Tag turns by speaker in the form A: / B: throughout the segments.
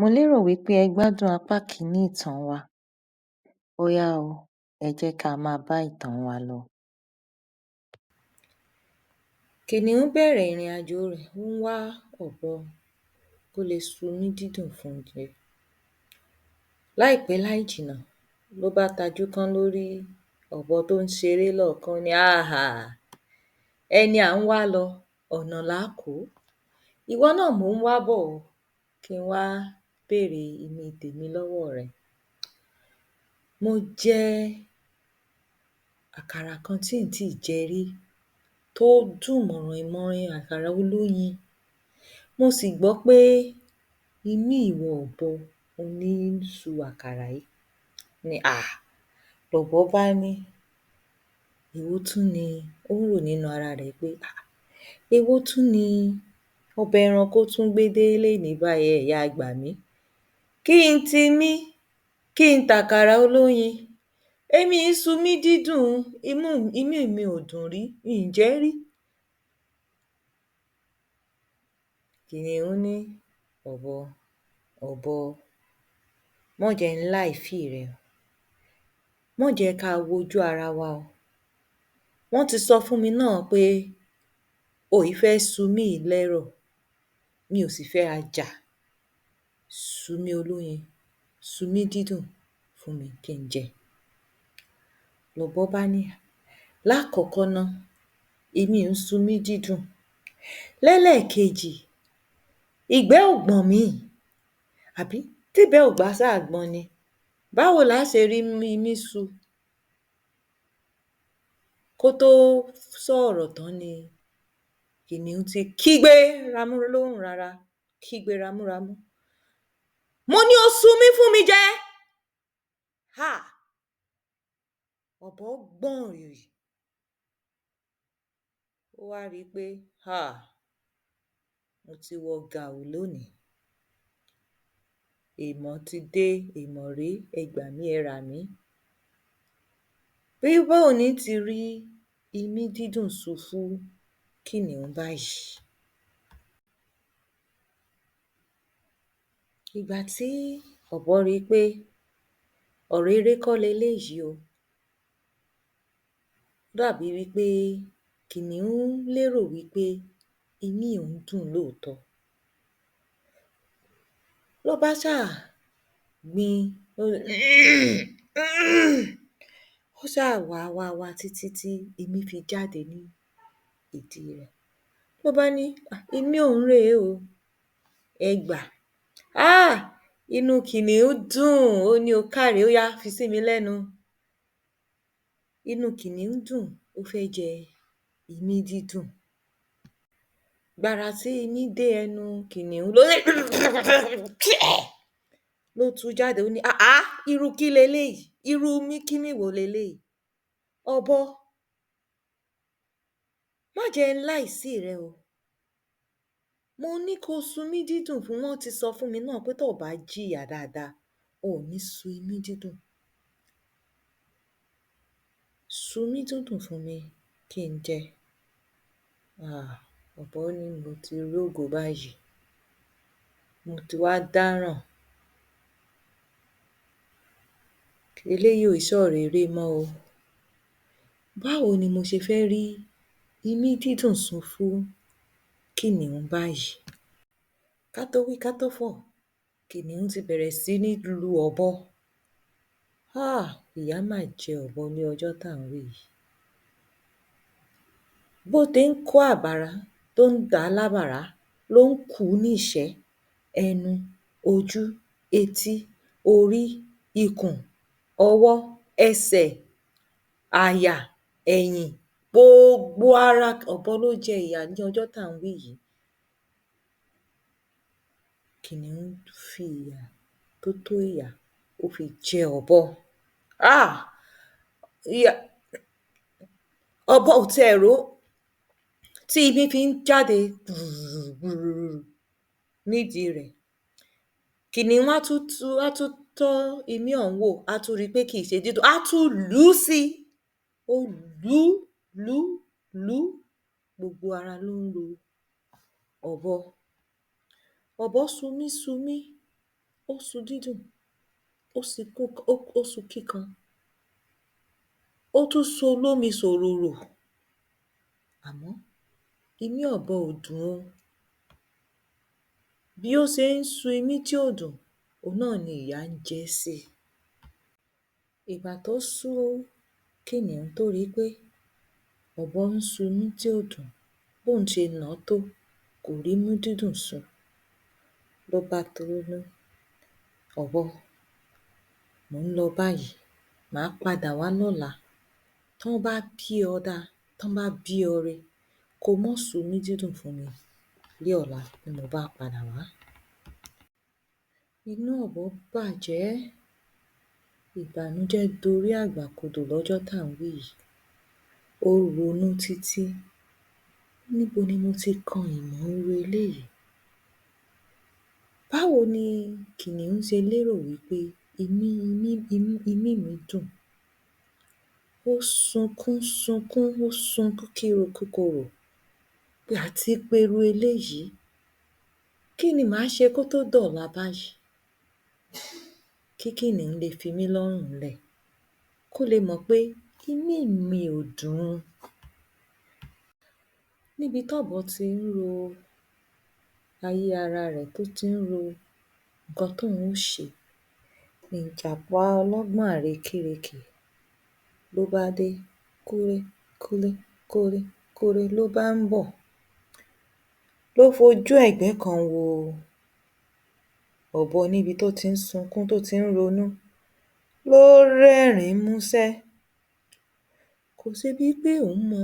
A: Mo lérò wípé ẹ gbádùn apá kìíní ìtàn wa. Ó yá o, ẹ jẹ́ ká máa bá ìtàn wa lọ.
B: Kìnìún bẹ̀rẹ̀ ìrìnàjò rẹ̀, ó ń wá ọ̀bọ kó le sumí dídùn fún un jẹ. Láìpẹ́ láìjìnà ló bá tajú kán ló rí ọ̀bọ tó ń ṣeré lọ́ọ̀kán, ó ní háà! Ẹni à ń wá lọ, ọ̀nà làá kòó. Ìwọ náà mò ń wá bọ̀ o, kí n wá bèrè imí tèmi lọ́wọ́ rẹ. Mo jẹ àkàrà kan tí ǹ tíì jẹ rí, tó dùn mọ̀rìnmọrin àkàrà olóyin. Mo sì gbọ́ pé imí ìwọ ọ̀bọ òun ní ń su àkàrà yìí. Ó ní hà! Lọ̀bọ bá ní èwo tún ni, ó ń rò nínú ara rẹ̀ pé um èwo tún ni ọba ẹranko tún gbé dé lénìí báyìí, ẹ̀ yáa gbà mí. Kí n timí, kí n tàkàrà olóyin? Èmi ìí sumí dídùn, imí mi ò dùn rí, miì jẹ́ rí. Kìnìún ní ọ̀bọ, ọ̀bọ, mọ́ jẹ́ n láìfí rẹ o, mọ́ jẹ́ ká wojú ara wa o. Wọ́n ti sọ fún mi náà pé o ìí fẹ́ sumí yìí lẹ́rọ̀, mi ò sì fẹ́ a jà. Sumí olóyin, sumí dídùn fún mi kí n jẹ. Lọ̀bọ bá ní, lákọ̀ọ́kọ́ ná, èmi ò ń sumí dídùn. Lẹ́lẹ́ẹ̀kejì, ìgbẹ́ ò gbọ̀n mí, àbí tígbẹ́ ò bá ṣáà gbọnni, báwo làá ṣe rí imí su? Kó tó sọ̀rọ̀ tán ni kìnìún ti kígbe lóhùn rara, kígbe ramúramú. Mo ní o sumí fún mi jẹ! Háà! Ọ̀bọ gbọ̀n rìrì. Ó wá ri pé háà! Mo ti wọ gàù lónìí. Èmọ̀ ti dé, èmọ̀ rèé, ẹ gbà mí, ẹ rà mí. Bóo ní ń ti rí imí dídùn sun fún kìnìún báyìí? Ìgbà tí ọ̀bọ ri pé ọ̀rọ̀ eré kọ́ leléyìí o, ó dàbí wípé kìnìún lérò wípé imí òun dùn lóòtọ́. Ló bá ṣáà gbin ó ṣáà wá wá wá títítí imí fi jáde ní ìdí rẹ̀. Ló bá ní imí òun rèé o, ẹ gbà. Háà! Inú kìnìún dùn, ó ní o káre, ó yá fi sí mi lẹ́nu. Inú kìnìún dùn, ó fẹ́ jẹ imí dídùn. Gbàrà tí imí dé ẹnu kìnìún ló ló tuú jáde, ó ní àá! Irú kí leléyìí? Irú imíkímí wo leléyìí? Ọ̀bọ, má jẹ́ n láìsí rẹ o. Mo ní ko sumí dídùn fún, wọ́n ti sọ fún mi náà pé tóò bá jìyà dáadáa, oò ní su imí dídùn. Sumí dídùn fún mi kí n jẹ. Um Ọ̀bọ ní mo ti rógo báyìí. Mo ti wá dáràn. Eléyìí ò í ṣọ̀rọ̀ eré mọ́ o. Báwo ni mo ṣe fẹ́ rí imí dídùn sun fún kìnìún báyìí? Ká tó wí ká tó fọ̀, kìnìún ti bẹ̀rẹ̀ sí ní lu ọ̀bọ. Háà! Ìyà mà jẹ ọ̀bọ ní ọjọ́ tá ń wí yìí. Bó te ń kó àbàrá tó ń dàá lábàrá, ló ń kùú níṣẹ̀ẹ́, ẹnu, ojú, etí, orí, ikùn, ọwọ́, ẹsẹ̀, àyà, ẹ̀yìn, gbogbo ara ọ̀bọ ló jẹ ìyà ní ọjọ́ tá ń wí yìí. Kìnìún fi ìyà tó tó ìyà, ó fi jẹ ọ̀bọ. Háà! Ọ̀bọ ò tiẹ̀ rò ó, tí imí fi ń jáde gbùrùrù nídìí rẹ̀. Kìnìún á tún á tún tọ́ imí ọ̀hún wò, á tún ri pé kìí ṣe dídùn, á tún lùú si. Ó lùú, lùú, lùú, gbogbo ara ló ń ro ọ̀bọ. Ọ̀bọ sumí sumí, Ó su dídùn, ó su kíkan, ó tún su olómi sòròrò. Àmọ́ imí ọ̀bọ ò dùn o. Bí ó se ń su imí tí ò dùn, òun náà ni ìyà ń jẹ ẹ́ sí. Ìgbà tó sú kìnìún tó ri pé ọ̀bọ ń su'mú tí ò dùn, bóun ṣe nà án tó, kò rímú dídùn sun, ló bá "Ọ̀bọ, mò ń lọ báyìí, màá padà wá lọ́la. Tán bá bí ọ da, tán bá bí ọ ‘re, ko má su'mú dídùn fún mi ní ọ̀la bí mo bá padà wá." Inú ọ̀bọ bàjẹ́. Ìbànújẹ́ dorí àgbà kodò lọ́jọ́ tá ǹ wí yìí. Ó ronú títí, níbo ni mo ti kan ìmọ̀ irú eléyìí? Báwo ni kìnìún ṣe lérò wí pé imí mi dùn? Ó sunkún sunkún, ó sunkún kíro kíkorò pé àti pe ru eléyìí, kí ni màá ṣe kó tó dọ̀la báyìí kí kìnìún le fimí lọ́rùn lẹ̀, kó le mọ̀ pé imí mi ò dùn? Níbi t'ọ́bọ ti ń ro ayé ara rẹ̀, tó tí ń ro nǹkan tóun ó ṣe, nìjàpá ọlọ́gbọ́n àrekérekè ló bá dé. Kúré kúré kúré kúré ló bá ń bọ̀. Ló fojú ẹ̀gbẹ́ kan wo ọ̀bọ níbi tó tí ń sunkún, tó tí ń ronú. Ló rẹ́rìn-ín músẹ́. Kò ṣe bíi pé òun mọ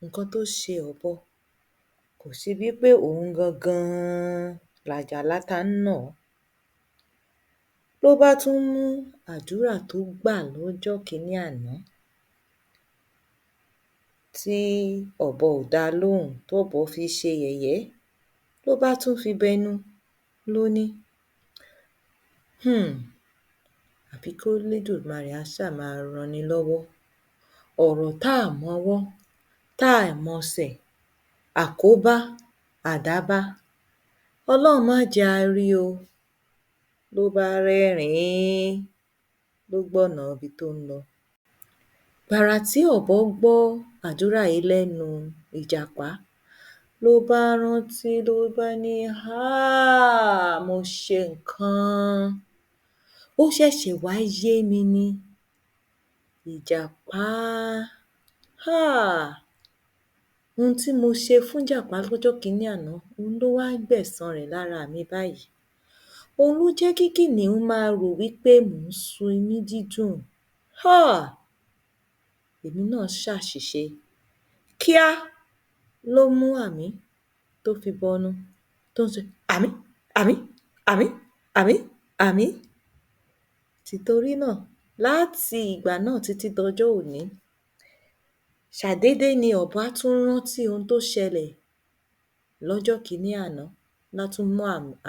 B: nǹkan tó ṣe ọ̀bọ. Kò ṣe bíi pé òun gangan làjàlá tá ń nà ọ́. Ló bá tún mú àdúrà tó gbà lọ́jọ́ kíní àná tí ọ̀bọ ò da lóhùn, tọ́bọ fi ṣe yẹ̀yẹ́, ló bá tún fi bẹnu. Ló ní "Àfi k'Elédùmarè á ṣáà máa ranni lọ́wọ́. Ọ̀rọ̀ táà mọwọ́, táà mọsẹ̀, àkóbá, àdábá, Ọlọ́run má jẹ́ a rí o." Ló bá rẹ́rìn-ín, ló gbọ̀nà ibi tó ń lọ. Gbàrà tí ọ̀bọ gbọ́ àdúrà yìí lẹ́nu ìjàpá, ló bá rántí, ló bá ní "Háà! Mo ṣe nǹkan. Ó ṣẹ̀ṣẹ̀ wá yé mi ni. Ìjàpá, háà! Ohun tí mo ṣe fún'jàpá lọ́jọ́ kíní àná, òun ló wá gbẹ̀san rẹ̀ lára mi báyìí. Òun ló jẹ́ kí kìnìún máa rò wí pé mò ń su imí dídùn. Háà! Èmi náà ṣàṣìṣe." Kíá ló mú àmín tó fi bọnu, tó ń ṣe àmín, àmín, àmín, àmín, àmín. Tìtorí náà, láti ìgbà náà títí dọjọ́ òní, ṣàìdédé ni ọ̀bọ á tún rántí ohun tó ṣẹlẹ̀ lọ́jọ́ kíní àná, lá tún mú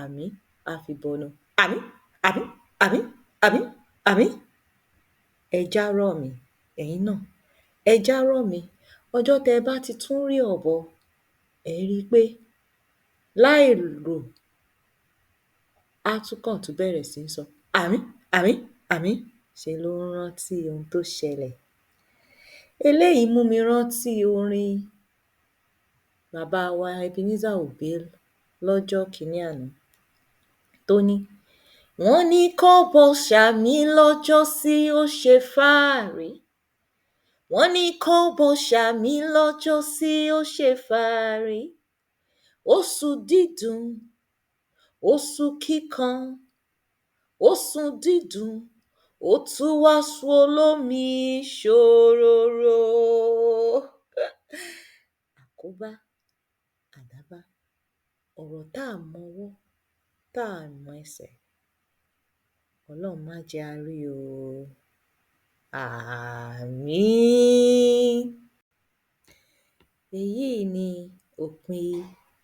B: àmín, á fi bọnu. Àmín, àmín, àmín, àmín, àmín. Ẹ járọ̀ mí, ẹ̀yin náà, ẹ járọ̀ mí. Ọjọ́ tẹ bá ti tún rí ọ̀bọ, ẹ̀ẹ́ ri pé láì rò, á tún kàn tún bẹ̀rẹ̀ sí ní sọ àmín, àmín, àmín. Ṣe ló ń rántí ohun tó ṣẹlẹ̀. Eléyìí mú mi rántí orin bàbá wa Ebenezer Obey lọ́jọ́ kíní àná tó ní: "Wọ́n ní kọ́bọ ṣàmín lọ́jọ́sí, ó ṣe fáàrí. Wọ́n ní kọ́bọ ṣàmín lọ́jọ́sí, ó ṣe fàárí. Ó su dídùn, ó su kíkan, ó sun dídùn, ó tún wá sun olómi ṣòròrò." Àkóbá, àdábá, ọ̀rọ̀ táà mọwọ́, táà mẹsẹ̀, Ọlọ́run má jẹ́ á rí o. Àmín. Èyíì ni òpin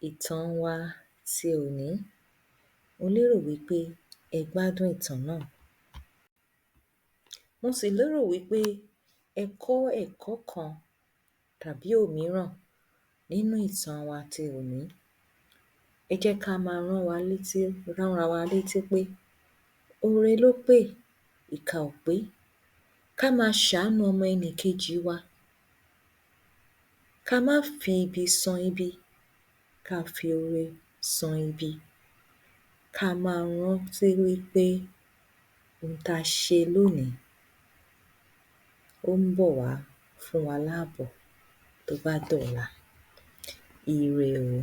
B: ìtàn wa ti òní. Mo lérò wí pé ẹ gbádùn ìtàn náà. Mo sì lérò wí pé ẹ kọ́ ẹ̀kọ́ kan tàbí òmíràn nínú ìtàn wa ti òní. Ẹ jẹ́ ká máa rán ra wa létí pé Oore ló pé, ìkà ò pé. Ká máa ṣàánú ọmọ ẹnìkejì wa. Ká má fi ibi san ibi, ká fi ore san ibi. Ká máa rántí wí pé ohun tá a ṣe lónìí, ó ń bọ̀ wá fún wa láàbọ̀ tó bá dọ̀la. Ire o.